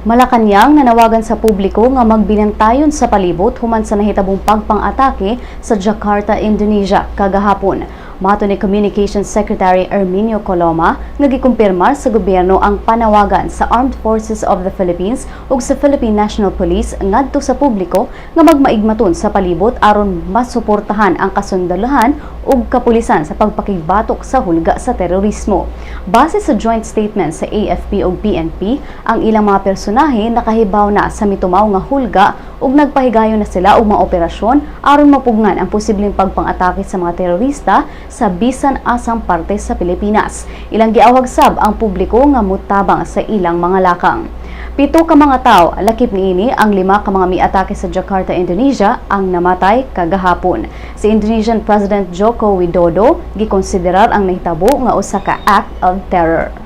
Malacañang nanawagan sa publiko nga magbinantayon sa palibot human sa nahitabong pagpang-atake sa Jakarta, Indonesia kagahapon. Mato ni Communications Secretary Herminio Coloma nga gikumpirmar sa gobyerno ang panawagan sa Armed Forces of the Philippines ug sa Philippine National Police ngadto sa publiko nga magmaigmaton sa palibot aron masuportahan ang kasundalohan ug kapulisan sa pagpakigbatok sa hulga sa terorismo. Base sa joint statement sa AFP ug PNP, ang ilang mga personahe nakahibaw na sa mitumaw nga hulga ug nagpahigayon na sila og mga operasyon aron mapugnan ang posibleng pagpang-atake sa mga terorista sa bisan asang parte sa Pilipinas. Ilang giawhag sab ang publiko nga mutabang sa ilang mga lakang. 7 ka mga tao, lakip niini ang 5 ka mga miatake sa Jakarta, Indonesia, ang namatay kagahapon. Si Indonesian President Joko Widodo gikonsiderar ang nahitabo nga usa ka act of terror.